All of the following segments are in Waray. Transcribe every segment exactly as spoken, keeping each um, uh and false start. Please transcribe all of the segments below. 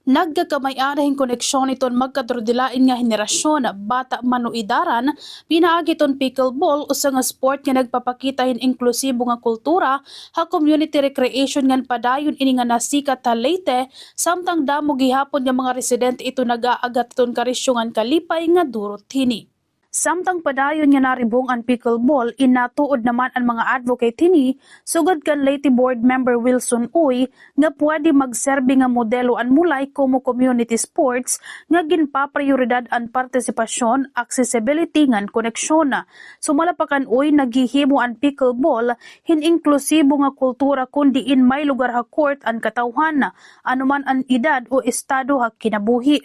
Nagkakamay-ada hin koneksyon iton magkadurodilain nga henerasyon, bata man o edaran, pinaagi iton pickleball, usa nga sport nga nagpapakita hin inklusibo nga kultura ha community recreation ngan padayon ini nga nasikat ha Leyte, samtang damo gihapon nga mga residente iton nag-aagat hiton karisyo ngan kalipay nga durot hini. Samtang padayon nga naribhong an pickleball, inatuod naman an mga advocate hini, sugad kan Leyte Board Member Wilson Uy, nga pwede magserbi nga modelo an Mulay komo community sports nga ginpaprioridad an partisipasyon, accessibility ngan koneksyon. Sumala pa kan Uy, naghihimo an pickleball hin inklusibo nga kultura kon diin may lugar ha court an katawhan, ano man an edad o estado ha kinabuhi.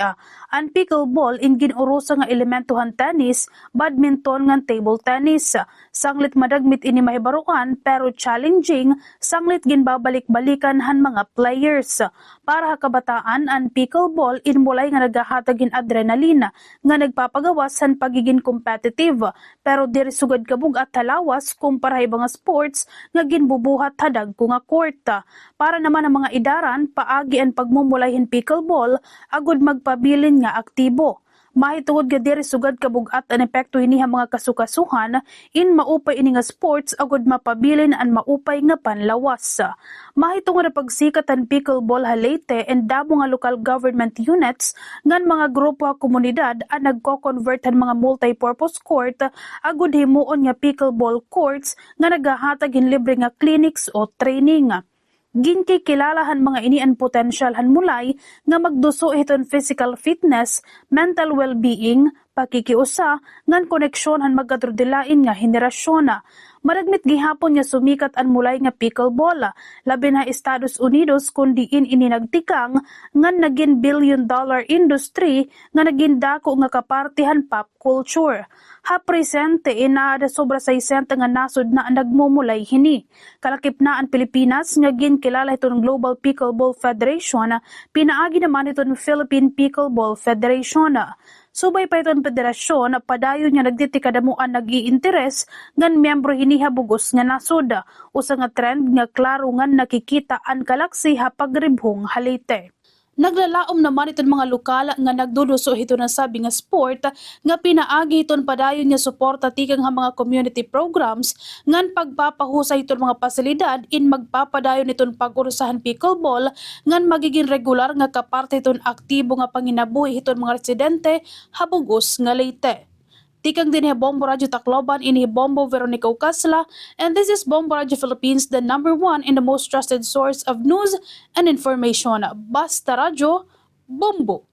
An pickleball in gin-urusa nga elemento han tennis, badminton ngan table tennis. Sanglit madagmit ini mahibaroan, pero challenging, sanglit ginbabalik-balikan han mga players. Para ha kabataan, an pickleball in mulay nga naghahatag hin adrenaline nga nagpapagawas han pagigin competitive, pero diri sugad kabug-at ha lawas kumpara ha iba nga sports nga ginbubuhat ha dagko nga court. Para naman ha mga edaran, paagi an pagmumulay hin pickleball agod magpabilin nga aktibo. Mahitungod nga diri sugad kabug-at an epekto hini ha mga kasukasuhan, in maupay ini nga sports agod mapabilin an maupay nga panlawas. Mahitungod ha pagsikat han pickleball ha Leyte and damo nga lokal government units ngan mga grupo ha komunidad an nagko-convert han mga multi-purpose court agod himuon nga pickleball courts nga naghahatag hin libre nga clinics o training. Ginkikilala han mga ini an potensyal han Mulay nga magduso hiton physical fitness, mental well-being, pakikiusa, ngan koneksyon han magkadurodilain nga henerasyon. Madagmit gihapon nga sumikat an Mulay nga pickleball, labi na ha Estados Unidos, kon diin ini nagtikang ngan nagin billion dollar industry nga nagin dako nga kaparte han pop culture. Ha presente, inaada sobra saysenta nga nasod na an nagmumulay hini. Kalakip na an Pilipinas nga ginkilala hiton Global Pickleball Federation, pinaagi naman hiton Philippine Pickleball Federation. Subay pa hiton federasyon, padayon nga nagtitikadamo an nag-iinteres ngan miyembro hini ha bug-os nga nasod. Usa nga trend nga klaro ngan nakikita an kalaksi ha pagribhong ha Leyte. Naglalaom naman iton mga lokal nga nagduduso hiton nasabi nga sport nga pinaagi hiton padayon nga suporta tikang ha mga community programs ngan pagpapahusay hiton mga pasilidad in magpapadayon hiton pag-urusa han pickleball ngan magigin regular nga kaparte hiton aktibo nga panginabuhi hiton mga residente ha bug-os nga Leyte. Tikang dinhi ha Bombo Radyo Tacloban, ini hi Bombo Veronica Ucasla, and this is Bombo Radyo Philippines, the number one and the most trusted source of news and information. Basta Radyo, Bombo!